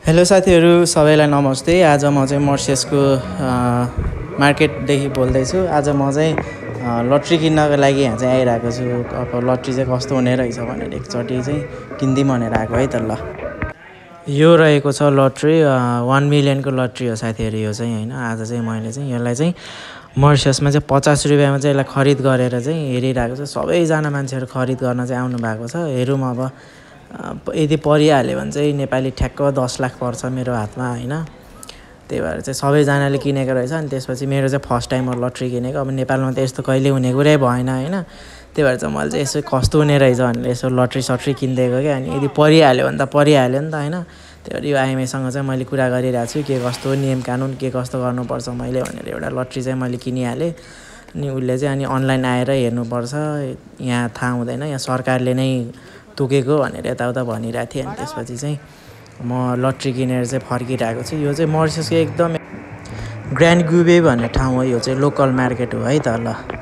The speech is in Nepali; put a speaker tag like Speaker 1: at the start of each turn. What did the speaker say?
Speaker 1: हेलो साथीहरू सबैलाई नमस्ते। आज म चाहिँ मर्सियसको मार्केटदेखि बोल्दैछु। आज म चाहिँ लट्री किन्नको लागि यहाँ चाहिँ आइरहेको छु। अब लट्री चाहिँ कस्तो हुने रहेछ भनेर एकचोटि चाहिँ किन्दिउँ भनेर आएको है त। ल यो रहेको छ लट्री, 1 मिलियनको लट्री हो साथीहरू यो चाहिँ हैन। आज चाहिँ मैले चाहिँ यसलाई चाहिँ मर्सियसमा चाहिँ 50 रुपियाँमा चाहिँ यसलाई खरिद गरेर चाहिँ हेरिरहेको छु। सबैजना मान्छेहरू खरिद गर्न चाहिँ आउनु भएको छ। हेरौँ अब यदि परिहाल्यो भने चाहिँ नेपाली ठ्याक्क 10 लाख पर्छ मेरो हातमा हैन। त्यही भएर चाहिँ सबैजनाले किनेको रहेछ। अनि त्यसपछि मेरो चाहिँ फर्स्ट टाइम हो लट्री किनेको। अब नेपालमा त यस्तो कहिले हुने कुरै भएन हैन। त्यही भएर चाहिँ मैले चाहिँ यसो कस्तो हुने रहेछ भनेर यसो लट्री सट्री किनिदिएको क्या। अनि यदि परिहाल्यो भने त परिहाल्यो नि त हैन। त्यही भएर यो आइएमएसँग चाहिँ मैले कुरा गरिरहेको छु के कस्तो नियम कानुन के कस्तो गर्नुपर्छ मैले भनेर। एउटा लट्री चाहिँ मैले किनिहालेँ। अनि उसले चाहिँ अनि अनलाइन आएर हेर्नुपर्छ, यहाँ थाहा हुँदैन, यहाँ सरकारले नै तोकेको भनेर यताउता भनिरहेको थिएँ। अनि त्यसपछि चाहिँ म लट्री किनेर चाहिँ फर्किरहेको छु। यो चाहिँ मर्सियसको एकदम ग्रान्ड गुबे भन्ने ठाउँ हो। यो चाहिँ लोकल मार्केट हो है त। ल